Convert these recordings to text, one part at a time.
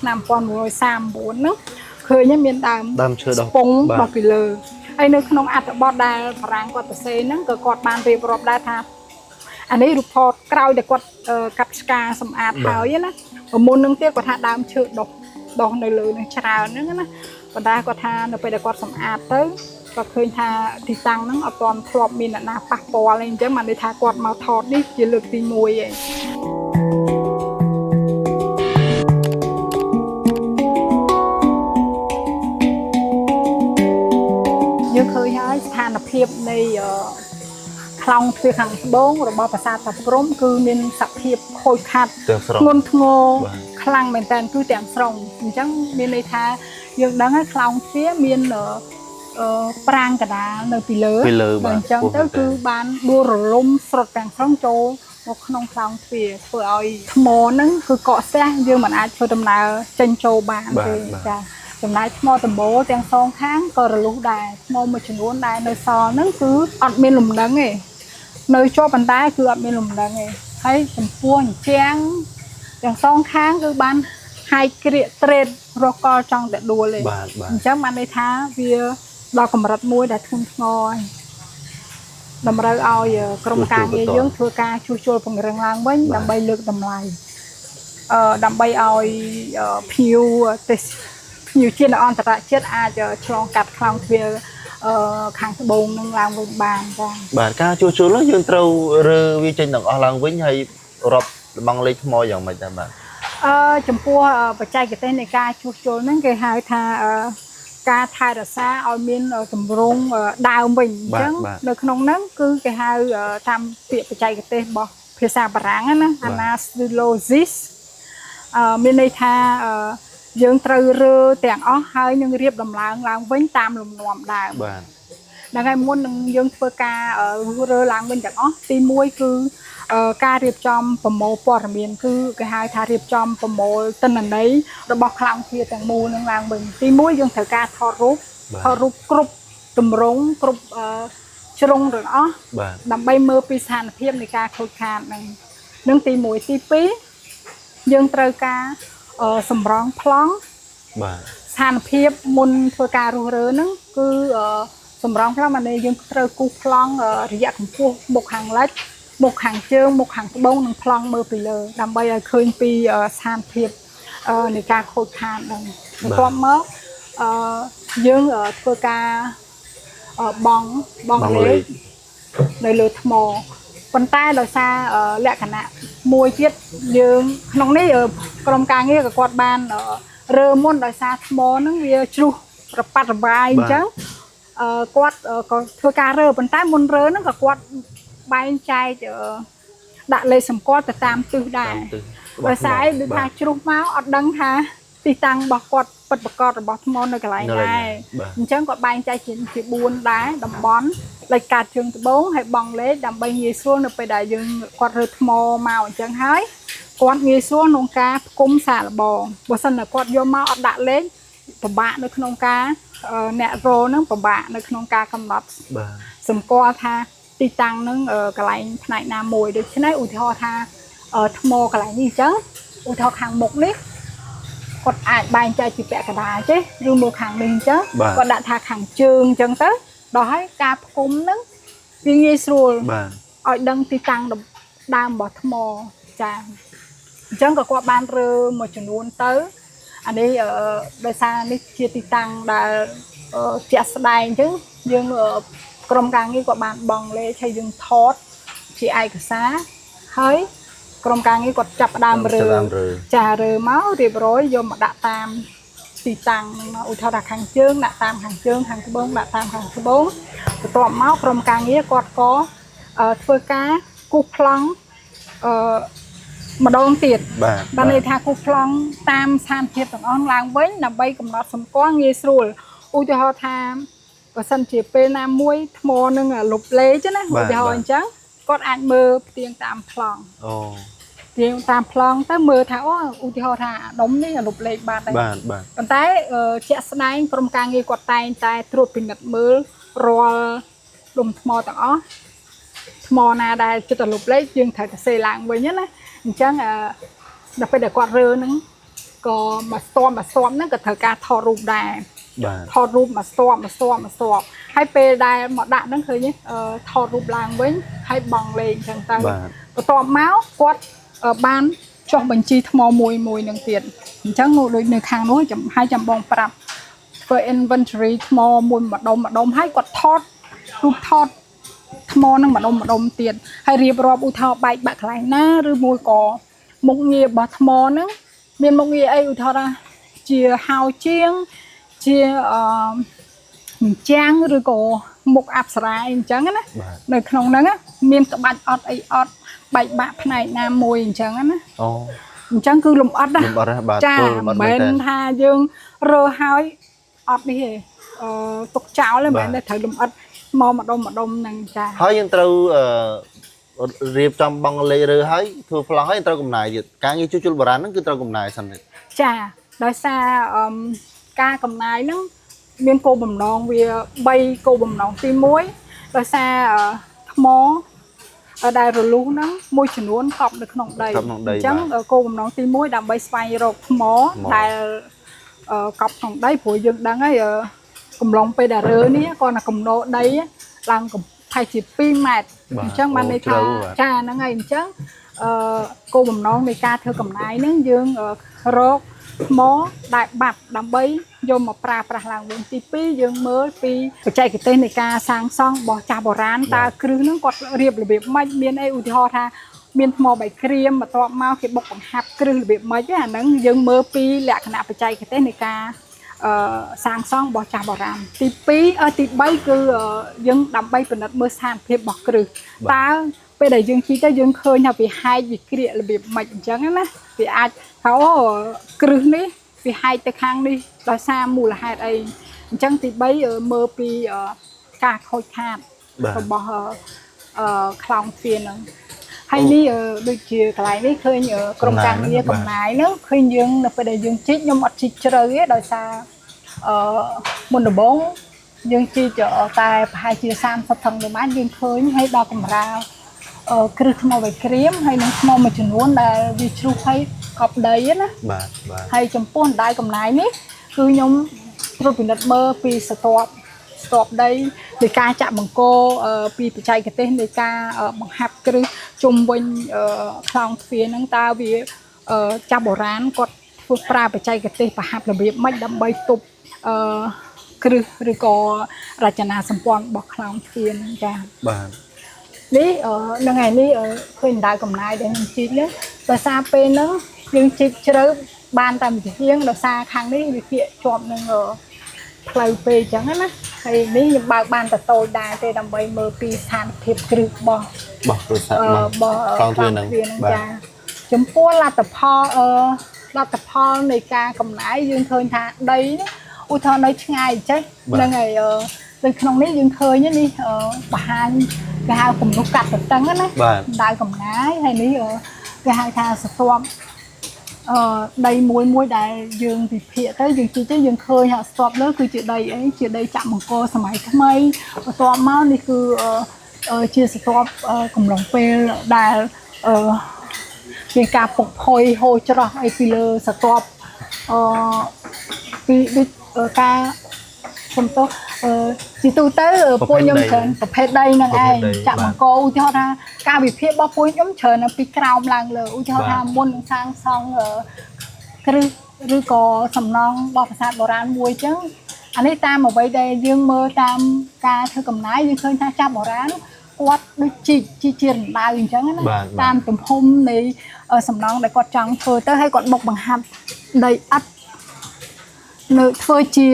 ឆ្នាំ1939ហ្នឹងឃើញមានដើម ដើមឈើដោះ ស្ពង បាទ ដោះពីលើហើយនៅក្នុងអត្ថបទដែលបារាំងគាត់សរសេរហ្នឹងក៏គាត់បានរៀបរាប់ដែរថាអានេះរូបថតក្រោយដែលគាត់កាប់ឆ្ការសម្អាតហើយណាមុននឹងទៀតគាត់ថាដើមឈើដុះដុះនៅលើនឹងច្រើនហ្នឹងណាប៉ុន្តែគាត់ថានៅពេលដែលគាត់សម្អាតទៅគាត់ឃើញថាទីតាំងហ្នឹងអត់ទាន់ធ្លាប់មានអ្នកណាប៉ះពាល់អីអញ្ចឹងបានន័យថាគាត់មកថតនេះជាលើកទី1ឯងយើងឃើញហើយស្ថានភាពនៃខ្លោងទ្វារខាងត្បូងរបស់ប្រាសាទតាព្រំគឺមានសភាពខូចខាត ទាំងស្រុង ធ្ងន់ធ្ងរ បាទ ខ្លាំងមែនតើគឺទាំងស្រុងអញ្ចឹងមានន័យថាយើងដឹងហើយខ្លោងទ្វារមានប្រាង្គកដាលនៅពីលើ ពីលើបាទ អញ្ចឹងទៅគឺបានដួលរលំស្រុតទាំងស្រុងចូលមកក្នុងខ្លោងទ្វារធ្វើឲ្យថ្មហ្នឹងគឺកកស្ទះយើងមិនអាចធ្វើដំណើរចេញចូលបានទេចាចំណែកថ្មដំបូលទាំងសងខាងក៏រលុះដែរថ្មមួយចំនួនដែលនៅសល់ហ្នឹងគឺអត់មានលំនឹងទេនៅជាប់ប៉ុន្តែគឺអត់មានលំនឹងទេហើយចំពោះអញ្ចាំងទាំងសងខាងគឺបានហាយក្រៀកត្រេតរកកលចង់តែដួលទេ បាទបាទ អញ្ចឹងបានន័យថាវាដល់កម្រិតមួយដែលធ្ងន់ធ្ងរហើយតម្រូវឲ្យក្រុមការងារយើងធ្វើការជួសជុលពង្រឹងឡើងវិញដើម្បីលើកតម្លៃដើម្បីឲ្យភ្ញៀវទេសភ្ញៀវជាតិនិងអន្តរជាតិអាចឆ្លងកាត់ខ្លោងទ្វារខាងត្បូងនឹងឡើងវិញបានចា៎ បាទការជួសជុលនោះយើងត្រូវរើវាចេញទាំងអស់ឡើងវិញហើយរាប់លបងលេខថ្មយ៉ាងម៉េចដែរបាទ ចំពោះបច្ចេកទេសនៃការជួសជុលហ្នឹងគេហៅថាការថែរក្សាឲ្យមានទម្រង់ដើមវិញអញ្ចឹងនៅក្នុងហ្នឹងគឺគេហៅតាមពាក្យបច្ចេកទេសរបស់ភាសាបារាំងណា anastylosis មានន័យថាយើងត្រូវរើទាំងអស់ហើយនឹងរៀបដំឡើងឡើងវិញតាមលំនាំដើម បាទ ហ្នឹងហើយមុននឹងយើងធ្វើការរើឡើងវិញទាំងអស់ទី1គឺការរៀបចំប្រមូលព័ត៌មានគឺគេហៅថារៀបចំប្រមូលទិន្នន័យរបស់ខ្លោងទ្វារទាំងមូលនឹងឡើងវិញទី1យើងត្រូវការថតរូប បាទ ថតរូបគ្រប់ទម្រង់គ្រប់ជ្រុងទាំងអស់ បាទ ដើម្បីមើលពីស្ថានភាពនៃការខូចខាតហ្នឹងនឹងទី1ទី2យើងត្រូវការសម្រងប្លង់ បាទ ស្ថានភាពមុនធ្វើការរុះរើហ្នឹងគឺសម្រងប្លង់បានន័យយើងត្រូវគូសប្លង់រយៈកម្ពស់មុខខាងលិចមុខខាងជើងមុខខាងត្បូងនិងប្លង់មើលពីលើដើម្បីឲ្យឃើញពីស្ថានភាពនៃការខូចខាតហ្នឹងបន្ទាប់មកយើងធ្វើការបង់បង់លេខនៅលើថ្មប៉ុន្តែដោយសារលក្ខណៈមួយទៀតយើងក្នុងនេះក្រុមការងារក៏គាត់បានរើមុនដោយសារថ្មហ្នឹងវាជ្រុះរប៉ាត់របាយអញ្ចឹងគាត់ក៏ធ្វើការរើប៉ុន្តែមុនរើហ្នឹងក៏គាត់បែងចែកដាក់លេខសម្គាល់ទៅតាមទិសដែរ តាមទិស ដោយសារអីដូចថាជ្រុះមកអត់ដឹងថាទីតាំងរបស់គាត់ពិតប្រាកដរបស់ថ្មនៅកន្លែង នៅកន្លែង ដែរ ណាបាទ អញ្ចឹងគាត់បែងចែកជា4ដែរតំបន់លេខកាត់ជើងត្បូងហើយបង់លេខដើម្បីងាយស្រួលនៅពេលដែលយើងគាត់រើថ្មមកអញ្ចឹងហើយគាត់ងាយស្រួលក្នុងការផ្គុំសាកល្បងបើសិនតែគាត់យកមកអត់ដាក់លេខពិបាកនៅក្នុងការអ្នករហ្នឹងពិបាកនៅក្នុងការកំណត់ បាទ សម្គាល់ថាទីតាំងហ្នឹងកន្លែងផ្នែកណាមួយដូច្នេះឧទាហរណ៍ថាថ្មកន្លែងនេះអញ្ចឹងឧទាហរណ៍ខាងមុខនេះគាត់អាចបែងចែកជាពាក់កណ្ដាលទេឬមកខាងនេះអញ្ចឹង បាទ គាត់ដាក់ថាខាងជើងអញ្ចឹងទៅដល់ហើយការផ្គុំហ្នឹងវាងាយស្រួល បាទ ឲ្យដឹងទីតាំងដើមរបស់ថ្មចាអញ្ចឹងក៏គាត់បានរើមួយចំនួនទៅអានេះដោយសារនេះជាទីតាំងដែលជាក់ស្ដែងអញ្ចឹងយើងក្រុមការងារគាត់បានបង់លេខហើយយើងថតជាឯកសារហើយក្រុមការងារគាត់ចាប់ផ្ដើមរើ តាមរើ ចារើមករៀបរយយកមកដាក់តាមទីតាំងហ្នឹងមកឧទាហរណ៍ថាខាងជើងដាក់តាមខាងជើងខាងត្បូងដាក់តាមខាងត្បូងបន្ទាប់មកក្រុមការងារគាត់ក៏ធ្វើការគូសប្លង់អឺម្ដងទៀត បាទ បានន័យថាគូសប្លង់តាមស្ថានភាពទាំងអស់ឡើងវិញដើម្បីកំណត់សម្គាល់ងាយស្រួលឧទាហរណ៍ថាបើសិនជាពេលណាមួយថ្មនឹងលុបលេខណាឧទាហរណ៍អញ្ចឹងគាត់អាចមើលផ្ទៀងតាមប្លង់ អូ ទៀងតាមប្លង់ទៅមើលថាអូឧទាហរណ៍ថាអាដុំនេះលុបលេខបាត់ហើយ បាទបាទ ប៉ុន្តែជាក់ស្ដែងក្រុមការងារគាត់តែងតែត្រួតពិនិត្យមើលរាល់ដុំថ្មទាំងអស់ថ្មណាដែលជិតទៅលុបលេខយើងត្រូវតែសេឡើងវិញណាអញ្ចឹងដល់ពេលដែលគាត់រើហ្នឹង ក៏មកស្ទាប់មកស្ទាប់ហ្នឹងក៏ត្រូវការថតរូបដែរ បាទ ថតរូបមកស្ទាប់មកស្ទាប់មកស្ទាប់ហើយពេលដែលមកដាក់ហ្នឹងឃើញទេថតរូបឡើងវិញហើយបង់លេខអញ្ចឹងទៅ បាទ បន្ទាប់មកគាត់បានចុះបញ្ជីថ្មមួយមួយនឹងទៀតអញ្ចឹងដូចនៅខាងនោះចាំហើយចាំបងប្រាប់ធ្វើ inventory ថ្មមួយម្ដុំម្ដុំហើយគាត់ថតរូបថតថ្មនឹងម្ដុំម្ដុំទៀតហើយរៀបរាប់ឧទាហរណ៍បែកបាក់កន្លែងណាឬមួយក៏មុខងាររបស់ថ្មហ្នឹងមានមុខងារអីឧទាហរណ៍ថាជាហៅជាងជាអឺអញ្ចាំងឬក៏មុខអប្សរាអីអញ្ចឹងណា បាទ នៅក្នុងហ្នឹងណាមានក្បាច់អត់អីអត់បែកបាក់ផ្នែកណាមួយអញ្ចឹងណា អូ អញ្ចឹងគឺលំអិតណា លំអិតណាបាទ ចា ធ្វើលំអិត មិនមែន មែនតើ ថាយើងរើហើយអត់នេះទេអឺទុកចោលទេ បាទ មិនមែនទេត្រូវលំអិតមកម្ដុំម្ដុំហ្នឹងចា ហើយយើងត្រូវអឺរៀបចំបង់លេខរើហើយធ្វើប្លង់ហើយត្រូវកំណាយទៀតការងារជួសជុលបុរាណហ្នឹងគឺត្រូវកំណាយសិនទៀត ចាដោយសារអឺមការកំណាយហ្នឹងមានគោលបំណងវា3គោលបំណងទី1ដោយសារថ្មដែលរលុះហ្នឹងមួយចំនួនកប់នៅក្នុងដី កប់ក្នុងដី អញ្ចឹង បាទ គោលបំណងទី1ដើម្បីស្វែងរកថ្ម ថ្ម ដែលកប់ក្នុងដីព្រោះយើងដឹងហើយកំឡុងពេលដែលរើនេះគាត់តែកំណោដីឡើងកំថៃជា2ម៉ែត្រ បាទ អញ្ចឹងបានន័យថា អូជ្រៅបាទ ចាហ្នឹងហើយអញ្ចឹងអឺគោលបំណងនៃការធ្វើកំណាយហ្នឹងយើងរកថ្មដែលបាត់ដើម្បីយកមកប្រើប្រាស់ឡើងវិញទី2យើងមើលពីបច្ចេកទេសនៃការសាងសង់របស់ចាស់បុរាណតើគ្រឹះហ្នឹងគាត់រៀបរបៀបម៉េចមានអីឧទាហរណ៍ថាមានថ្មបាយក្រៀមបន្ទាប់មកគេបុកបង្ហាប់គ្រឹះរបៀបម៉េចអាហ្នឹងយើងមើលពីលក្ខណៈបច្ចេកទេសនៃការសាងសង់របស់ចាស់បុរាណទី2ទី3គឺយើងដើម្បីពិនិត្យមើលស្ថានភាពរបស់គ្រឹះ បាទ តើពេលដែលយើងជីទៅយើងឃើញថាវាហែកវាក្រៀករបៀបម៉េចអញ្ចឹងណាវាអាចថាអូគ្រឹះនេះវាហែកទៅខាងនេះដោយសារមូលហេតុអីអញ្ចឹងទី3មើលពីការខូចខាត បាទ របស់ខ្លោងទ្វារហ្នឹងហើយនេះដូចជាកន្លែងនេះឃើញក្រុមការងារកំណាយហ្នឹងឃើញយើងនៅពេលដែលយើងជីកខ្ញុំអត់ជីកជ្រៅទេដោយសារអឺមុនដំបូងយើងជីកតែប្រហែលជា30សង់ទីម៉ែត្រយើងឃើញហើយដល់កម្រាលគ្រឹះថ្មបាយក្រៀមហើយនិងថ្មមួយចំនួនដែលវាជ្រុះហើយកប់ដីណា បាទបាទ ហើយចំពោះអណ្ដាយកំណាយនេះគឺខ្ញុំត្រួតពិនិត្យមើលពីស្ទាប់ស្ទាប់ដីនៃការចាក់បង្គរពីបច្ចេកទេសនៃការបង្ហាប់គ្រឹះជុំវិញខ្លោងទ្វារហ្នឹងតើវាចាស់បុរាណគាត់ធ្វើប្រើបច្ចេកទេសបង្ហាប់របៀបម៉េចដើម្បីទប់អឺគ្រឹះឬក៏រចនាសម្ព័ន្ធរបស់ខ្លោងទ្វារហ្នឹងចា៎ បាទ នេះហ្នឹងហើយនេះឃើញដៅកំណាយដែលខ្ញុំជីកហ្នឹងដោយសារពេលហ្នឹងយើងជីកជ្រៅបានតែមួយជាងដោយសារខាងនេះវាគៀកជាប់នឹងផ្លូវពេកអញ្ចឹងណាហើយនេះខ្ញុំបើកបានតែតូចដែរទេដើម្បីមើលពីស្ថានភាពគ្រឹះរបស់ បោះគ្រួសារ របស់ ខ្លោងទ្វារហ្នឹងបាទ ចាចំពោះលទ្ធផលលទ្ធផលនៃការកំណាយយើងឃើញថាដីនេះឧទាហរណ៍នៅឆ្ងាយចេះហ្នឹងហើយនៅក្នុងនេះយើងឃើញនេះបង្ហាញគេហៅគំនុះកាត់តតឹងណា បាទ ដៅកំណាយហើយនេះគេហៅថាស្ទាប់ដីមួយមួយដែលយើងវិភាគទៅយើងជីកទៅយើងឃើញថាស្ទាប់លើគឺជាដីអីជាដីចាក់មង្គលសម័យថ្មីបន្ទាប់មកនេះគឺជាស្ទាប់កំឡុងពេលដែលអឺមានការពុកផុយហូរច្រោះអីពីលើស្ទាប់អឺពីដូចការសំទោសជាទូទៅពួកខ្ញុំច្រើនប្រភេទដីហ្នឹងឯងចាក់មង្គលឧទាហរណ៍ថាការវិភាគរបស់ពួកខ្ញុំច្រើននៅពីក្រោមឡើងលើឧទាហរណ៍ថាមុននឹងសាងសង់គ្រឹះឬក៏សំណង់របស់ប្រាសាទបុរាណមួយចឹងអានេះតាមអ្វីដែលយើងមើលតាមការធ្វើកំណាយយើងឃើញថាចាស់បុរាណគាត់ដូចជីកជីជារណ្ដៅអញ្ចឹងណាតាមទំហំនៃសំណង់ដែលគាត់ចង់ធ្វើទៅហើយគាត់បុកបង្ហាប់ដីឥដ្ឋនៅធ្វើជា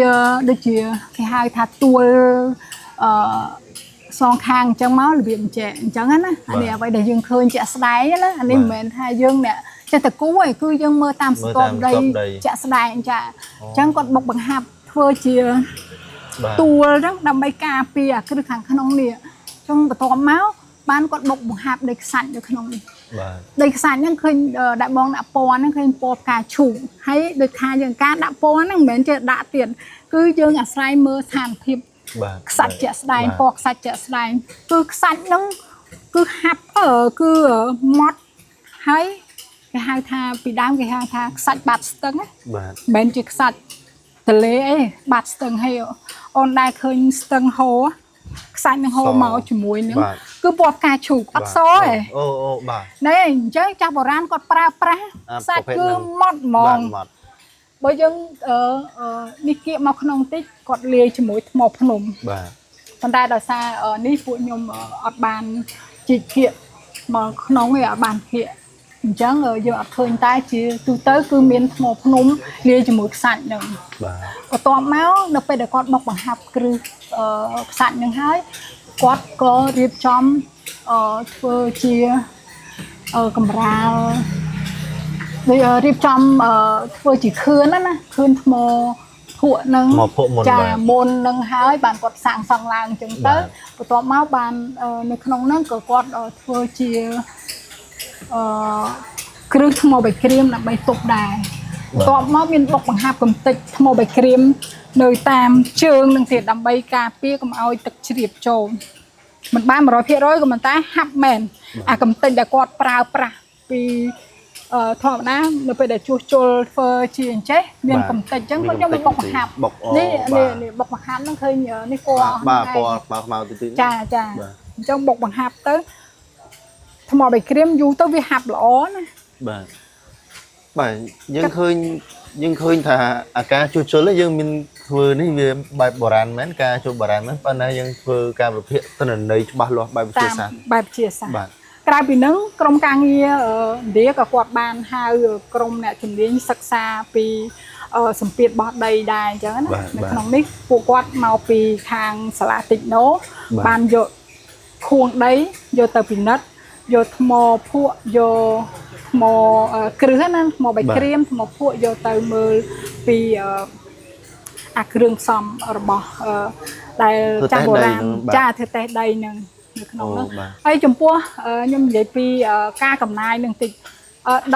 ដូចជាគេហៅថាទួលអឺសងខាងអញ្ចឹងមករបៀបអញ្ចឹងអញ្ចឹងណាអានេះអ្វីដែលយើងឃើញជាក់ស្ដែងណាអានេះមិនមែនថាយើងអ្នកចេះតែគូឯងគឺយើងមើលតាមស្ទាប់ដីជាក់ស្ដែងចាអញ្ចឹងគាត់បុកបង្ហាប់ធ្វើជាទួលហ្នឹងដើម្បីការពារអាគ្រឹះខាងក្នុងនេះអញ្ចឹងបន្ទាប់មកបានគាត់បុកបង្ហាប់ដីខ្សាច់នៅក្នុងនេះ បាទ ដីខ្សាច់ហ្នឹងឃើញដាក់បងដាក់ពណ៌ហ្នឹងឃើញពណ៌ផ្កាឈូកហើយដូចថាយើងការដាក់ពណ៌ហ្នឹងមិនមែនចេះដាក់ទៀតគឺយើងអាស្រ័យមើលស្ថានភាព បាទ ខ្សាច់ជាក់ស្ដែងពណ៌ខ្សាច់ជាក់ស្ដែងគឺខ្សាច់ហ្នឹងគឺហាប់គឺម៉ត់ហើយ គេហៅថាពីដើមគេហៅថាខ្សាច់បាតស្ទឹងណា បាទ មិនមែនជាខ្សាច់ទលេអីបាតស្ទឹងហើយអូនដែរឃើញស្ទឹងហូរខ្សាច់នឹងហូរមកជាមួយនឹង បាទ គឺពណ៌ផ្កាឈូកអត់សទេ អូអូបាទ ណែអញ្ចឹងចាស់បុរាណគាត់ប្រើប្រាស់ អា ខ្សាច់គឺ ប្រភេទហ្នឹង ម៉ត់ហ្ម បាទ ង ម៉ត់ បើយើងអឺអឺនេះគៀកមកក្នុងតិចគាត់លាយជាមួយថ្មភ្នំ បាទ ប៉ុន្តែដោយសារនេះពួកខ្ញុំអត់បានជីកគៀកមកក្នុងទេអត់បានគៀកអញ្ចឹងយើងអត់ឃើញតែជាទូទៅគឺមានថ្មភ្នំលាយជាមួយខ្សាច់ហ្នឹង បាទ បន្ទាប់មកនៅពេលដែលគាត់បុកបង្ហាប់គ្រឹះខ្សាច់ហ្នឹងហើយគាត់ក៏រៀបចំធ្វើជាកម្រាលដូចរៀបចំធ្វើជាខឿនណាណាខឿនថ្មភក់ហ្នឹង មកភក់មុន ចា បាទ មុននឹងហើយបានគាត់សាងសង់ឡើងអញ្ចឹងទៅ បាទ បន្ទាប់មកបាននៅក្នុងហ្នឹងក៏គាត់ធ្វើជាអឺគ្រឹះថ្មបាយក្រៀមដើម្បីទប់ដែរបន្ទាប់មកមានបុកបង្ហាប់កំតិចថ្មបាយក្រៀមនៅតាមជើងនឹងទៀតដើម្បីការពារកុំឲ្យទឹកជ្រាបចូលមិនបាន100%ក៏ប៉ុន្តែហាប់មែនអាកំតិចដែលគាត់ប្រើប្រាស់ពីធម្មតានៅពេលដែលជួសជុលធ្វើជាអញ្ចេះមាន បាទ កំតិចអញ្ចឹង មាន គាត់យកមកបុកបង្ហាប់ បុកអូ នេះ បាទ នេះនេះបុកបង្ហាប់ហ្នឹងឃើញនេះពណ៌ បាទបាទ ហ្នឹង ពណ៌ខ្មៅខ្មៅតិចតិច ចាចា បាទ អញ្ចឹងបុកបង្ហាប់ទៅថ្មបាយក្រៀមយូរទៅវាហាប់ល្អណា បាទបាទយើងឃើញយើងឃើញថាអាការជួសជុលនេះយើងមានធ្វើនេះវាបែបបុរាណមែនការជួសបុរាណមែនប៉ុន្តែយើងធ្វើការវិភាគទិន្នន័យច្បាស់លាស់បែបវិទ្ តាម យាសាស្ត្រ បែបវិទ្យាសាស្ត្រ បាទ ក្រៅពីហ្នឹងក្រុមការងារឥណ្ឌាក៏គាត់បានហៅក្រុមអ្នកជំនាញសិក្សាពីសម្ពាធរបស់ដីដែរអញ្ចឹងណា បាទ នៅក្នុងនេះពួកគាត់មកពីខាងសាលាតិចណូ បាទ បានយកខួងដីយកទៅពិនិត្យយកថ្មភក់យកថ្មគ្រឹះណាថ្មបាយក្រៀមថ្មភក់យកទៅមើលពីអាគ្រឿងផ្សំរបស់ដែល ធ្វើ ចាស់បុរាណ តេស្តដីហ្នឹងបាទ ចាធ្វើតេស្តដីហ្នឹងនៅក្នុង អូ ហ្នឹង បាទ ហើយចំពោះខ្ញុំនិយាយពីការកំណាយនឹងតិច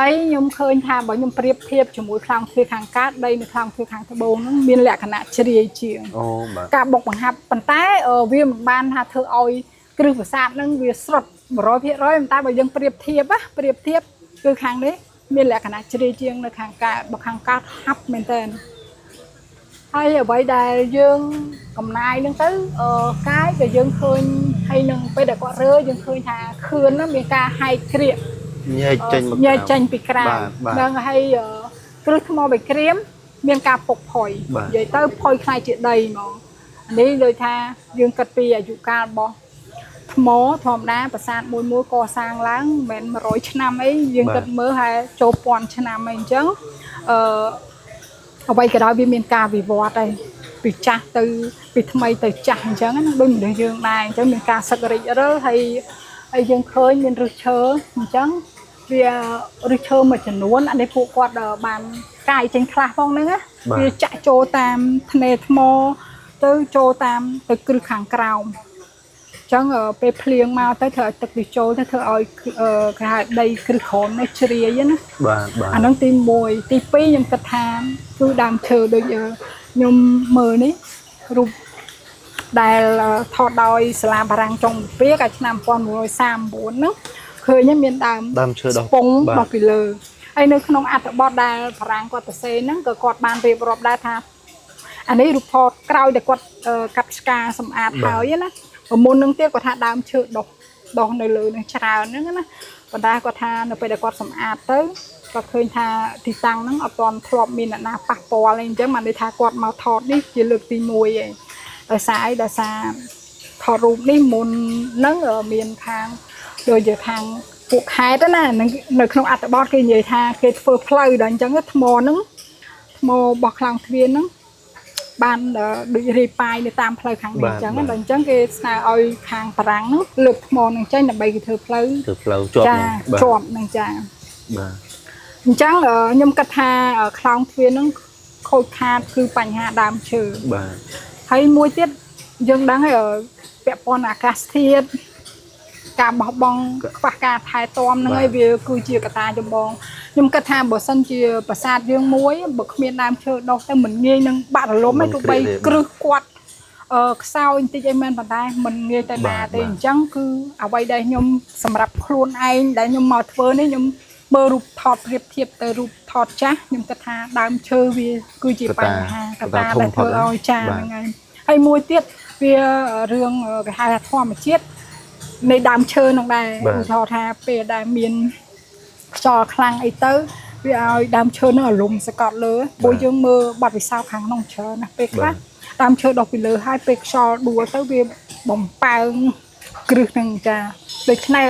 ដីខ្ញុំឃើញថាបើខ្ញុំប្រៀបធៀបជាមួយខ្លោងទ្វារខាងកើតដីនៅខ្លោងទ្វារខាងត្បូងហ្នឹងមានលក្ខណៈជ្រាយជាង អូបាទ ការបុកបង្ហាប់ប៉ុន្តែវាមិនបានថាធ្វើឲ្យគ្រឹះប្រាសាទហ្នឹងវាស្រុត100%ប៉ុន្តែបើយើងប្រៀបធៀបណាប្រៀបធៀបគឺខាងនេះមានលក្ខណៈជ្រាយជាងនៅខាងកើតបើខាងកើតហាប់មែនតើហើយអ្វីដែលយើងកំណាយហ្នឹងទៅកាយដែលយើងឃើញហើយនឹងពេលដែលគាត់រើយើងឃើញថាខឿនហ្នឹងមានការហែកក្រៀក ញែកចេញមក ញែកចេញពីក្រៅ បាទបាទ ហ្នឹងហើយគ្រឹះថ្មបាយក្រៀមមានការពុកផុយ បាទ និយាយទៅផុយខ្លាយជាដីហ្មងអានេះដូចថាយើងគិតពីអាយុកាលរបស់ថ្មធម្មតាប្រាសាទមួយមួយកសាងឡើងមិនមែន100ឆ្នាំអីយើងគិតមើលហើយចូលពាន់ឆ្នាំអីអញ្ចឹងអឺអ្វីក៏ដោយវាមានការវិវត្តហើយពីចាស់ទៅពីថ្មីទៅចាស់អញ្ចឹងណាដូចមនុស្សយើងដែរអញ្ចឹងមានការសឹករិចរិលហើយហើយយើងឃើញមានឫសឈើអញ្ចឹងវាឫសឈើមួយចំនួនអានេះពួកគាត់បានកាយចេញខ្លះផងហ្នឹងណា បាទ វាចាក់ចូលតាមធ្នេថ្មទៅចូលតាមទៅគ្រឹះខាងក្រោមអញ្ចឹងពេលភ្លៀងមកទៅធ្វើឲ្យទឹកវាចូលទៅធ្វើឲ្យគេហៅដីគ្រឹះក្រោមនេះជ្រាយណា បាទបាទ អាហ្នឹងទី1ទី2ខ្ញុំគិតថាគឺដើមឈើដូចខ្ញុំមើលនេះរូបដែលថតដោយសាលាបារាំងចុងពៀកាលឆ្នាំ1939ហ្នឹងឃើញមានដើម ដើមឈើដោះ ស្ពង បាទ របស់ពីលើហើយនៅក្នុងអត្ថបទដែលបារាំងគាត់សរសេរហ្នឹងក៏គាត់បានរៀបរាប់ដែរថាអានេះរូបថតក្រោយដែលគាត់កាត់ឆ្ការសម្អាតហើយណាប្រមុននឹងទៀតគាត់ថាដើមឈើដុះដុះនៅលើនឹងច្រើនហ្នឹងណាប៉ុន្តែគាត់ថានៅពេលដែលគាត់សម្អាតទៅគាត់ឃើញថាទីតាំងហ្នឹងអត់ទាន់ធ្លាប់មានអ្នកណាប៉ះពាល់អីអញ្ចឹងបានន័យថាគាត់មកថតនេះជាលើកទី1ឯងដោយសារអីដោយសារថតរូបនេះមុនហ្នឹងមានខាងដូចជាខាងពួកខេត្តណានឹងនៅក្នុងអត្ថបទគេនិយាយថាគេធ្វើផ្លូវដល់អញ្ចឹងថ្មហ្នឹងថ្មរបស់ខ្លោងទ្វារហ្នឹងបានដូចរាយប៉ាយនៅតាមផ្លូវខាងនេះអញ្ចឹងដល់អញ្ចឹងគេស្នើឲ្យខាងបារាំងហ្នឹងលើកថ្មហ្នឹងចេញដើម្បីគេធ្វើផ្លូវ ធ្វើផ្លូវជាប់ ចា ហ្នឹងបាទ ជាប់ហ្នឹងចា បាទ អញ្ចឹងខ្ញុំគិតថាខ្លោងទ្វារហ្នឹងខូចខាតគឺបញ្ហាដើមឈើ បាទ ហើយមួយទៀតយើងដឹងហើយពាក់ព័ន្ធអាកាសធាតុការបោះបង់ខ្វះការថែទាំហ្នឹងហើយវាគឺជាកត្តាចម្បងខ្ញុំគិតថាបើសិនជាប្រាសាទយើងមួយបើគ្មានដើមឈើដុះទៅមិនងាយនឹងបាក់រលំទេទោះបីគ្រឹះគាត់ខ្សោយបន្តិចអីមែនប៉ុន្តែមិនងាយទៅណាទេអញ្ចឹងគឺអ្វីដែលខ្ញុំសម្រាប់ខ្លួនឯងដែលខ្ញុំមកធ្វើនេះខ្ញុំ មើលរូបថតប្រៀបធៀបទៅរូបថតចាស់ខ្ញុំគិតថាដើមឈើវាគឺជា កត្តា បញ្ហាក កត្តា ត្តាដែល ធំផុត ធ្វើឲ្យចា បាទ ហ្នឹងហើយហើយមួយទៀតវារឿងគេហៅថាធម្មជាតិនៃដើមឈើហ្នឹងដែរ បាទ ឧទាហរណ៍ថាពេលដែលមានខ្យល់ខ្លាំងអីទៅវាឲ្យដើមឈើហ្នឹងអារម្មណ៍សកត់លើព្រោះយើងមើលបទពិសោធន៍ខាងក្នុងច្រើនណាស់ពេលខ្លះដើមឈើដុះពីលើហើយពេលខ្យល់ដួលទៅវាបំប៉ើងគ្រឹះហ្នឹងចាដូច្នេះ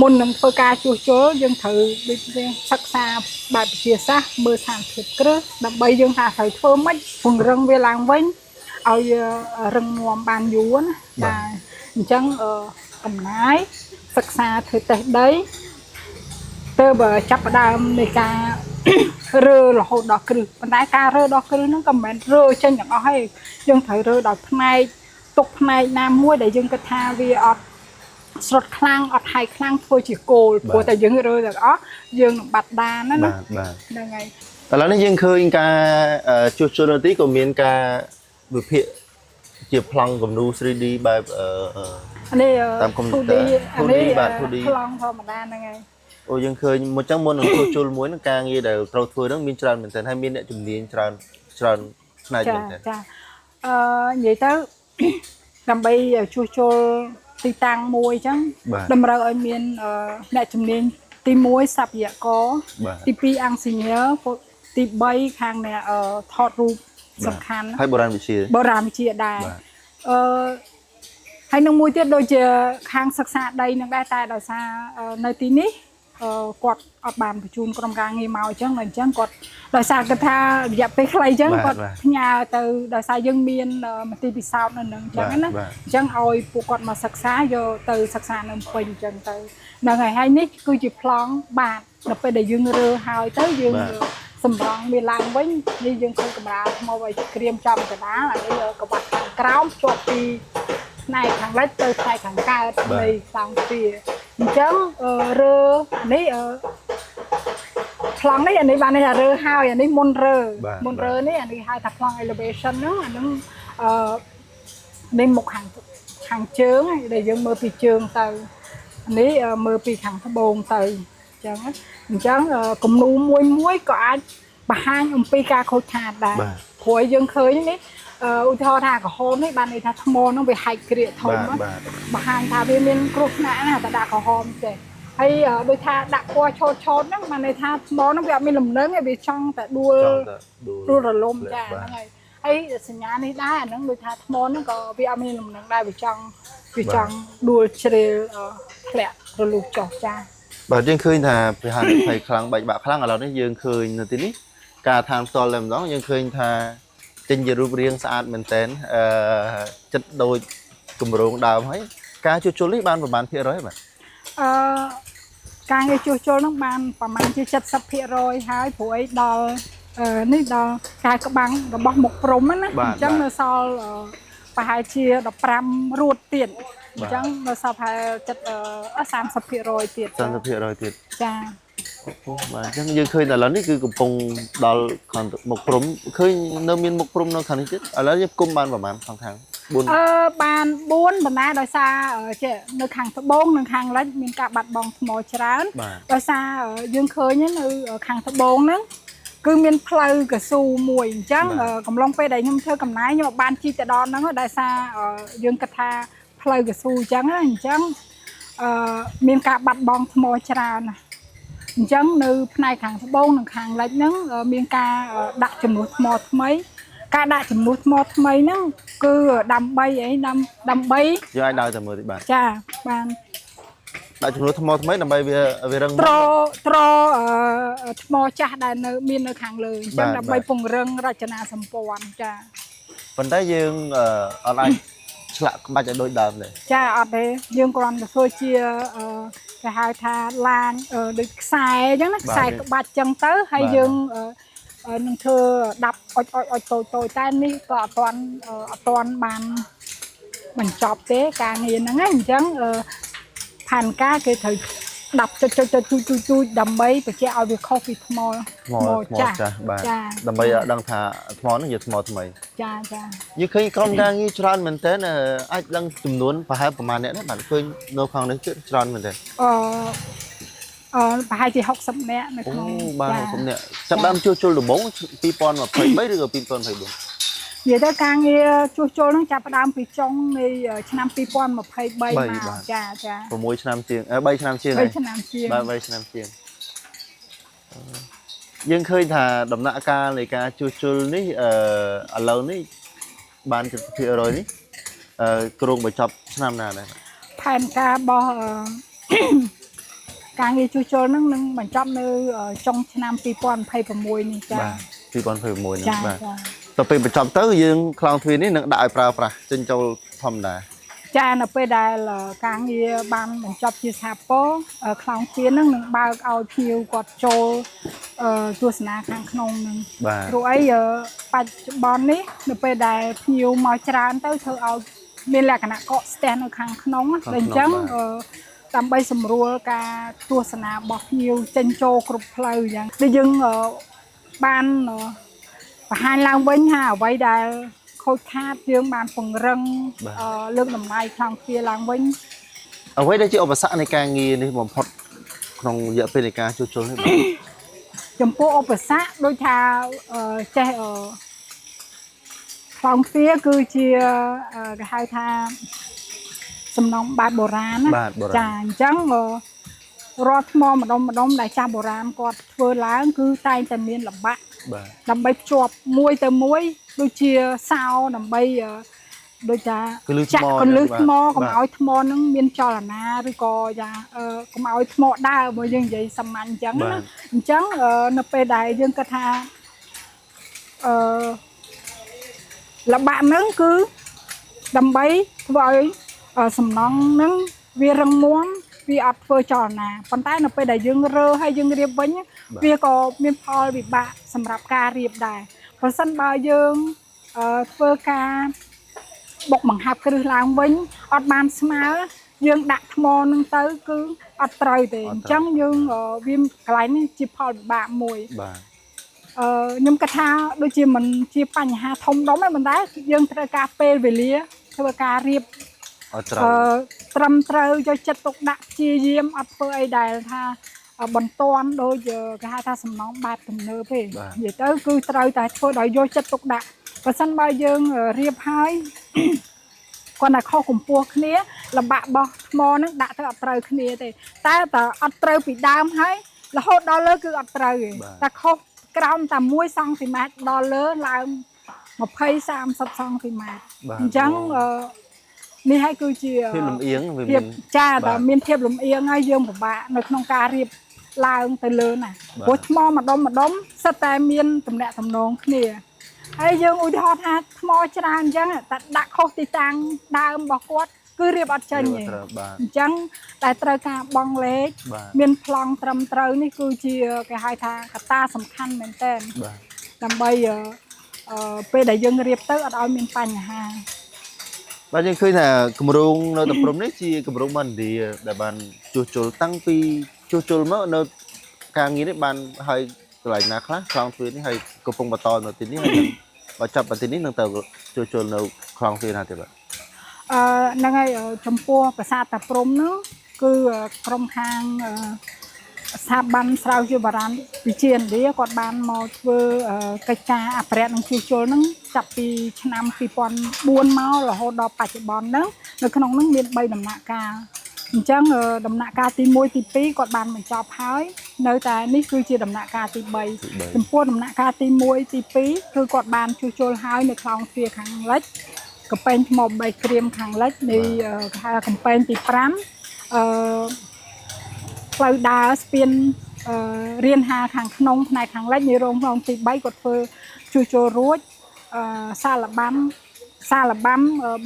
មុននឹងធ្វើការជួសជុលយើងត្រូវដូចជាសិក្សាបែបវិទ្យាសាស្ត្រមើលស្ថានភាពគ្រឹះដើម្បីយើងថាត្រូវធ្វើម៉េចពង្រឹងវាឡើងវិញឲ្យរឹងមាំបានយូរណា បាទ ចាអញ្ចឹងកំណាយសិក្សាធ្វើតេស្តដីទៅបើចាប់ផ្ដើមនៃការ រើរហូតដល់គ្រឹះប៉ុន្តែការរើដល់គ្រឹះហ្នឹងក៏មិនមែនរើចេញទាំងអស់ទេយើងត្រូវរើដោយផ្នែកទុកផ្នែកណាមួយដែលយើងគិតថាវាអត់ស្រុតខ្លាំងអត់ហែកខ្លាំងធ្វើជាគោលព្រោះតែយើងរើទាំងអស់យើងនឹងបាត់ដានណាណា បាទបាទ ហ្នឹងហើយ ឥឡូវនេះយើងឃើញការជួសជុលនៅទីក៏មានការវិភាគជាប្លង់គំនូរ 3D បែប អានេះ តាមកុំព្យូទ័រ 2D អានេះ 2D បាទ 2D ប្លង់ធម្មតាហ្នឹងហើយ អូយើងឃើញមកចឹងមុននឹងជួសជុលមួយនឹងការងារដែលត្រូវធ្វើហ្នឹងមានច្រើនមែនទែនហើយមានអ្នកជំនាញច្រើនច្រើនផ្នែក ចា មែនទែន ចានិយាយទៅ ដើម្បីជួសជុលទីតាំងមួយអញ្ចឹង បាទ តម្រូវឲ្យមានអ្នកជំនាញទី1សព្វករ បាទ ទី2អង្គស៊ីញើទី3ខាងអ្នកថតរូបសំខាន់ ហើយបុរាណវិទ្យា បុរាណវិទ្យាដែរ បាទ អឺហើយនឹងមួយទៀតដូចជាខាងសិក្សាដីនឹងដែរតែដោយសារនៅទីនេះគាត់អត់បានបញ្ជូនក្រុមការងារមកអញ្ចឹងដល់អញ្ចឹងគាត់ដោយសារគាត់ថារយៈពេលខ្លីអញ្ចឹង បាទ គាត់ បាទ ផ្ញើទៅដោយសារយើងមានមន្ទីរពិសោធន៍នៅនឹងអញ្ចឹងណា បាទបាទ អញ្ចឹងឲ្យពួកគាត់មកសិក្សាយកទៅសិក្សានៅភ្នំពេញអញ្ចឹងទៅហ្នឹងហើយហើយនេះគឺជាប្លង់បាទដល់ពេលដែលយើងរើហើយទៅយើង បាទ សម្រង់វាឡើងវិញនេះយើងឃើញកម្រាលថ្មឲ្យក្រៀមចំកណ្ដាលអានេះក្បាត់ខាងក្រោមជាប់ពីផ្នែកខាងលិចទៅផ្នែកខាងកើត បាទ នៃខ្លោងទ្វារអញ្ចឹងរើអានេះប្លង់នេះអានេះបានន័យថារើហើយអានេះមុនរើ បាទ មុនរើនេះអានេះហៅថាប្លង់ elevation ហ្នឹងអាហ្នឹងអឺនេះមុខខាងខាងជើងឯងដែលយើងមើលពីជើងទៅអានេះមើលពីខាងត្បូងទៅអញ្ចឹងណាអញ្ចឹងគំនូរមួយមួយក៏អាចបង្ហាញអំពីការខូចខាតដែរ បាទ ព្រោះយើងឃើញនេះឧទាហរណ៍ថាក្រហមនេះបានន័យថាថ្មហ្នឹងវាហែកក្រៀកធំ បាទ ណា បាទ បង្ហាញថាវាមានគ្រោះថ្នាក់ណាតែដាក់ក្រហមចេះហើយដូចថាដាក់ពណ៌ឆោតឆោតហ្នឹងបានន័យថាថ្មហ្នឹងវាអត់មានលំនឹងទេវាចង់តែដួល ចង់តែដួល ដួលរលំចា បាទ ហ្នឹងហើយហើយសញ្ញានេះដែរអាហ្នឹងដូចថាថ្មហ្នឹងក៏វាអត់មានលំនឹងដែរវាចង់វាចង់ដួលជ្រេលធ្លាក់រលុះចុះចា បាទយើងឃើញថាពីហានិភ័យខ្លាំងបែកបាក់ខ្លាំងឥឡូវនេះយើងឃើញនៅទីនេះការឋានផ្ទាល់តែម្ដងយើងឃើញថាចេញជារូបរាងស្អាតមែនទែនអឺចិត្តដូចគម្រោងដើមហើយការជួសជុលនេះបានប្រហែលភាគរយបាទ អឺការងារជួសជុលហ្នឹងបានប្រហែលជា70%ហើយព្រោះអីដល់នេះដល់ការក្បាំងរបស់មុខព្រំហ្នឹងណា បាទ អញ្ចឹង បាទ នៅសល់ប្រហែលជា15រួតទៀតអ បាទ ញ្ចឹងនៅសល់ប្រហែលចិត្ត30%ទៀត 30%ទៀត ចា អូបាទអញ្ចឹងយើងឃើញតែឥឡូវនេះគឺកំពុងដល់ខាងមុខព្រំឃើញនៅមានមុខព្រំនៅខាងនេះទៀតឥឡូវយើងគុំបានប្រហែលខាងខាង4 អឺបាន4បណ្ណាដោយសារចេះនៅខាងត្បូងនិងខាងលិចមានការបាត់បង់ថ្មច្រើន បាទ ដោយសារយើងឃើញនៅខាងត្បូងហ្នឹងគឺមានផ្លូវកស៊ូមួយអញ្ចឹងកំឡុងពេលដែលខ្ញុំធ្វើកំណាយខ្ញុំអត់បានជីទៅដល់ហ្នឹងដោយសារយើងគិតថាផ្លូវកស៊ូអញ្ចឹងណាអញ្ចឹងអឺមានការបាត់បង់ថ្មច្រើនណាអញ្ចឹងនៅផ្នែកខាងត្បូងនិងខាងលិចហ្នឹងមានការដាក់ចំនួនថ្មថ្មីការដាក់ចំនួនថ្មថ្មីហ្នឹងគឺដើម្បីអីដើម្បី យើងអាចដើរតែមើលតិចបាទ ចាបាន ដាក់ចំនួនថ្មថ្មីដើម្បីវាវារឹង ត្រត្រថ្មចាស់ដែលនៅមាននៅខាងលើអញ្ចឹង បាទ ដើម្បី បាទ ពង្រឹងរចនាសម្ព័ន្ធចា ប៉ុន្តែយើងអត់អាចឆ្លាក់ក្បាច់ឲ្យដូចដើមទេ ចាអត់ទេយើងគ្រាន់តែធ្វើជាគេហៅថាឡានដូចខ្សែអញ្ចឹងណាខ្សែក្បាច់អញ្ចឹងទៅហើយ បាទ យើងនឹងធ្វើដាប់អុចអុចអុចតូចតូចតែនេះក៏អត់ទាន់អត់ទាន់បានបញ្ចប់ទេការងារហ្នឹងណាអញ្ចឹងផែនការគេត្រូវដាប់ចុចចុចចុចទូចទូចទូចដើម្បីបញ្ជាក់ឲ្យវាខុសពីថ្ម ថ្មថ្មចាស់បាទ ចា ដើម្បីឲ្យដឹងថាថ្មហ្នឹងជាថ្មថ្មី ចាចា យើងឃើញក្រុមការងារច្រើនមែនទែនអាចដឹងចំនួនប្រហែលប្រហែលអ្នកដែរបាទឃើញនៅខាងនេះទៀតច្រើនមែនទែន អឺ ប្រហែលជា60នាក់នៅ អូ ក្នុង បាន ចា 60នាក់ចាប់ដើមជួសជុលដំបូង2023ឬក៏2024 និយាយទៅការងារជួសជុលហ្នឹងចាប់ផ្ដើមពីចុងនៃឆ្នាំ2023មកចាចា 6ឆ្នាំជាង3ឆ្នាំជាងហើយ 3ឆ្នាំជាង បាទ3ឆ្នាំជាងអឺយើងឃើញថាដំណាក់កាលនៃការជួសជុលនេះឥឡូវនេះបាន70%នេះគ្រោងបញ្ចប់ឆ្នាំណាដែរបាទ ផែនការរបស់ការងារជួសជុលហ្នឹងនឹងបញ្ចប់នៅចុងឆ្នាំ2026នេះចា បាទ2026ហ្នឹង ចា បាទ ចា ដល់ពេលបញ្ចប់ទៅយើងខ្លោងទ្វារនេះនឹងដាក់ឲ្យប្រើប្រាស់ចេញចូលធម្មតា ចានៅពេលដែលការងារបានបញ្ចប់ជាស្ថាពរខ្លោងទ្វារហ្នឹងនឹងបើកឲ្យភ្ញៀវគាត់ចូលទស្សនាខាងក្នុងហ្នឹង បាទ ព្រោះអីបច្ចុប្បន្ននេះនៅពេលដែលភ្ញៀវមកច្រើនទៅធ្វើឲ្យមានលក្ខណៈកកស្ទះនៅខាងក្នុងណាដល់អញ្ចឹងដើម្បីសម្រួលការទស្សនារបស់ភ្ញៀវចេញចូលគ្រប់ផ្លូវអញ្ចឹងដូចយើងបានបង្ហាញឡើងវិញថាអ្វីដែលខូចខាតយើងបានពង្រឹងលើកតម្លៃខ្លោងទ្វារឡើងវិញ អ្វីដែលជាឧបសគ្គនៃការងារនេះបំផុតក្នុងរយៈពេលនៃការជួសជុលនេះបាទ ចំពោះឧបសគ្គដូចថាចេះខ្លោងទ្វារគឺជាគេហៅថាសំណង់បែបបុរាណណា បាទបុរាណ ចាអញ្ចឹងរាល់ថ្មម្ដុំម្ដុំដែលចាស់បុរាណគាត់ធ្វើឡើង គឺតែងតែមានលំបាក បាទ ដើម្បីភ្ជាប់មួយទៅមួយដូចជាសោដើម្បីដូចថា កលឹះថ្ម ចាក់កលឹះ បាទ ថ្មកុំ បាទ ឲ្យថ្មនឹងមានចលនាឬក៏យ៉ាងកុំឲ្យថ្មដើរបើយើងនិយាយសាមញ្ញអញ្ចឹងណា បាទ អញ្ចឹងនៅពេលដែលយើងគិតថាអឺលបាក់ហ្នឹងគឺដើម្បីធ្វើឲ្យសំណង់ហ្នឹងវារឹងមាំវាអត់ធ្វើចលនាប៉ុន្តែនៅពេលដែលយើងរើហើយយើងរៀបវិញវាក៏មានផលវិបាកសម្រាប់ការរៀបដែរប្រសិនបើយើងធ្វើការបុកបង្ហាប់គ្រឹះឡើងវិញអត់បានស្មើយើងដាក់ថ្មហ្នឹងទៅគឺអត់ត្រូវទេអញ្ចឹងយើងវាកន្លែងនេះជាផលវិបាកមួយ បាទ ខ្ញុំគិតថាដូចជាមិនជាបញ្ហាធំដុំទេប៉ុន្តែយើងត្រូវការពេលវេលាធ្វើការរៀប អត់ត្រូវ ត្រឹមត្រូវយកចិត្តទុកដាក់ព្យាយាមអត់ធ្វើអីដែលថាបន្ទាន់ដូចគេហៅថាសំណងបែបទំនើបទេនិយាយទៅគឺត្រូវតែធ្វើដោយយកចិត្តទុកដាក់បើសិនបើយើងរៀបហើយគាត់តែខុសកម្ពស់គ្នាលំបាករបស់ថ្មហ្នឹងដាក់ទៅអត់ត្រូវគ្នាទេតែតើអត់ត្រូវពីដើមហើយរហូតដល់លើគឺអត់ត្រូវទេតែខុសក្រោមតែ1សង់ទីម៉ែត្រដល់លើឡើង20 30សង់ទីម៉ែត្រ បាទ អញ្ចឹងនេះហើយគឺជា ភាពលំអៀងវា ភាព មាន ចា បាទ តែមានភាពលំអៀងហើយយើងពិបាកនៅក្នុងការរៀបឡើងទៅលើណា បាទ ព្រោះថ្មម្ដុំម្ដុំសិតតែមានតំណាក់តំណងគ្នាហើយយើងឧទាហរណ៍ថាថ្មច្រើនអញ្ចឹងតែដាក់ខុសទីតាំងដើមរបស់គាត់គឺរៀបអត់ចេញទេ រៀបអត់ត្រូវបាទ អញ្ចឹងតែត្រូវការបង់លេខ បាទ មានប្លង់ត្រឹមត្រូវនេះគឺជាគេហៅថាកត្តាសំខាន់មែនតើ បាទ ដើម្បីពេលដែលយើងរៀបទៅអត់ឲ្យមានបញ្ហា បាទយើងឃើញថាគម្រោងនៅតំព្រំនេះជាគម្រោងបានឥណ្ឌាដែលបានជួសជុលតាំងពីជួសជុលមកនៅការងារនេះបានហើយកន្លែងណាខ្លះខ្លោងទ្វារនេះហើយកំពុងបន្តនៅទីនេះហើយនឹងបើចាប់ពីទីនេះនឹងទៅជួសជុលនៅខ្លោងទ្វារណាទៀតបាទ ហ្នឹងហើយចំពោះប្រាសាទតាព្រំហ្នឹងគឺក្រុមខាងស្ថាប័នស្រាវជ្រាវបុរាណវិទ្យាឥណ្ឌាគាត់បានមកធ្វើកិច្ចការអភិរក្សនិងជួសជុលហ្នឹងចាប់ពីឆ្នាំ2004មករហូតដល់បច្ចុប្បន្នហ្នឹងនៅក្នុងហ្នឹងមាន3ដំណាក់កាលអញ្ចឹងដំណាក់កាលទី1ទី2គាត់បានបញ្ចប់ហើយនៅតែនេះគឺជាដំណាក់កាលទី3ចំពោះដំណាក់កាលទី1ទី2គឺគាត់បានជួសជុលហើយនៅខ្លោងទ្វារខាងលិចកំពែងថ្ម3ក្រៀមខាងលិចនៃគេហៅថាកំពែងទី5អឺផ្លូវដើរស្ពានរៀនហាខាងក្នុងផ្នែកខាងលិចនៃរោងក្នុងទី3គាត់ធ្វើជួសជុលរួចសាលបាំ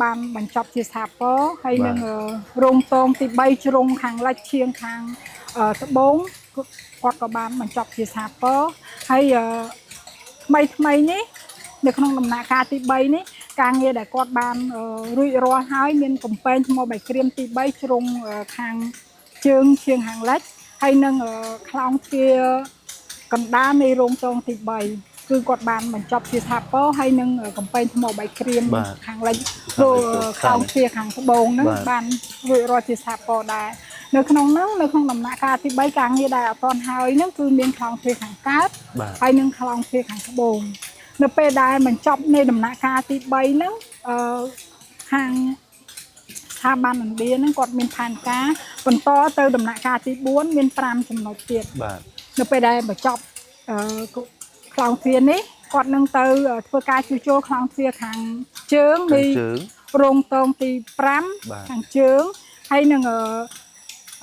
បានបញ្ចប់ជាស្ថាពរហើយនឹងរោងតងទី3ជ្រុងខាងលិចឈៀងខាងត្បូងគាត់ក៏បានបញ្ចប់ជាស្ថាពរហើយថ្មីថ្មីនេះនៅក្នុងដំណាក់កាលទី3នេះការងារដែលគាត់បានរួចរាល់ហើយមានកំពែងថ្មបាយក្រៀមទី3ជ្រុងខាងជើងឈៀងខាងលិចហើយនឹងខ្លោងទ្វារកណ្ដាលនៃរោងតងទី3គឺគាត់បានបញ្ចប់ជាស្ថាពរហើយនឹងកំពែងថ្មបាយក្រៀមខាងលិចព្រោះខ្លោងទ្វារខាងត្បូងហ្នឹងបានរួចរាល់ជាស្ថាពរដែរ នៅក្នុងហ្នឹងនៅក្នុងដំណាក់កាលទី3ការងារដែលអត់ទាន់ហើយហ្នឹងគឺមានខ្លោងទ្វារខាងកើត បាទ ហើយនិងខ្លោងទ្វារខាងត្បូងនៅពេលដែលបញ្ចប់នៃដំណាក់កាលទី3ហ្នឹងអឺខាងស្ថាប័នឥណ្ឌាហ្នឹងគាត់មានផែនការបន្តទៅដំណាក់កាលទី4មាន5ចំណុចទៀត បាទ នៅពេលដែលបញ្ចប់អឺខ្លោងទ្វារនេះគាត់នឹងទៅធ្វើការជួសជុលខ្លោងទ្វារខាងជើងនៃ ខាងជើង រោងតងទី បាទ 5ខាងជើងហើយនឹងអឺ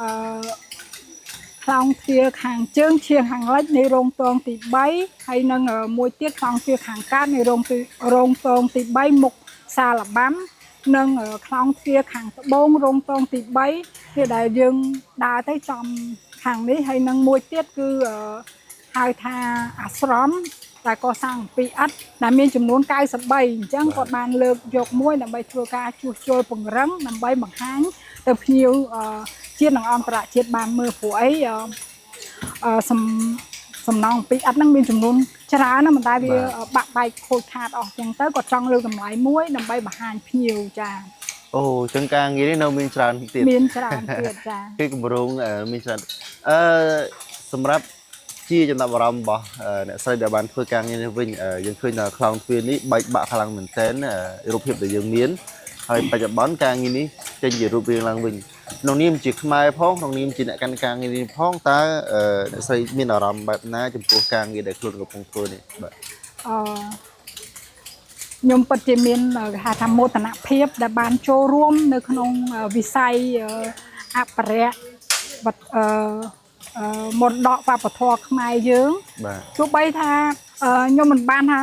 អឺខ្លោងទ្វារខាងជើងឈៀងខាងលិចនៃរោងតងទី3ហើយនឹងមួយទៀតខ្លោងទ្វារខាងកើតនៃរោងតងទី3មុខសាលបាំនិងខ្លោងទ្វារខាងត្បូងរោងតងទី3នេះដែលយើងដើរទៅចំខាងនេះហើយនឹងមួយទៀតគឺហៅថាអាស្រមដែលកសាងអំពីឥដ្ឋដែលមានចំនួន93អញ្ចឹងគាត់បានលើកយកមួយដើម្បីធ្វើការជួសជុលពង្រឹងដើម្បីបង្ហាញទៅភ្ញៀវជាតិនិងអន្តរជាតិបានមើលព្រោះអីអឺសំសំណងអំពីឥដ្ឋហ្នឹងមានចំនួនច្រើនណាស់ប៉ុន្តែវាបាក់បែកខូចខាតអស់អញ្ចឹងទៅគាត់ចង់លើកតម្លៃមួយដើម្បីបង្ហាញភ្ញៀវចា អូអញ្ចឹងការងារនេះនៅមានច្រើនទៀត មានច្រើនទៀតចា គឺគម្រោងមានច្រើនអឺសម្រាប់ជាចំណាប់អារម្មណ៍របស់អ្នកស្រីដែលបានធ្វើការងារនេះវិញយើងឃើញថាខ្លោងទ្វារនេះបែកបាក់ខ្លាំងមែនទែនរូបភាពដែលយើងមានហើយបច្ចុប្បន្នការងារនេះចេញជារូបរាងឡើងវិញក្នុងនាមជាខ្មែរផងក្នុងនាមជាអ្នកកាន់ការងារនេះផងតើអ្នកស្រីមានអារម្មណ៍បែបណាចំពោះការងារដែលខ្លួនកំពុងធ្វើនេះបាទ អឺខ្ញុំពិតជាមានគេហៅថាមោទនភាពដែលបានចូលរួមនៅក្នុងវិស័យអភិរក្សវត្តអឺអឺមរតកវប្បធម៌ខ្មែរយើង បាទ ទោះបីថាខ្ញុំមិនបានថា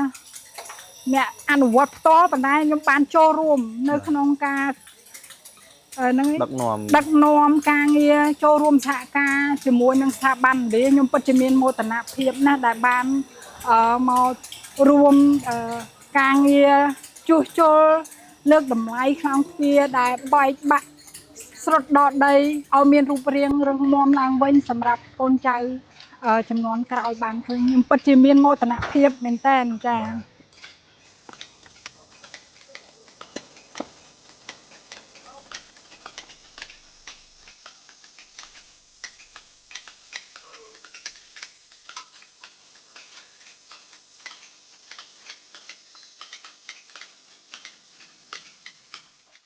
អ្នកអនុវត្តផ្ទាល់ប៉ុន្តែខ្ញុំបានចូលរួមនៅក្នុងការហ្នឹង ដឹកនាំ ដឹកនាំការងារចូលរួមសហការជាមួយនឹងស្ថាប័នឥណ្ឌាខ្ញុំពិតជាមានមោទនភាពណាស់ដែលបានមករួមការងារជួសជុលលើកតម្លៃខ្លោងទ្វារដែលបែកបាក់ស្រុតដល់ដីឲ្យមានរូបរាងរឹងមាំឡើងវិញសម្រាប់កូនចៅជំនាន់ក្រោយបានឃើញខ្ញុំពិតជាមានមោទនភាពមែនតើចា។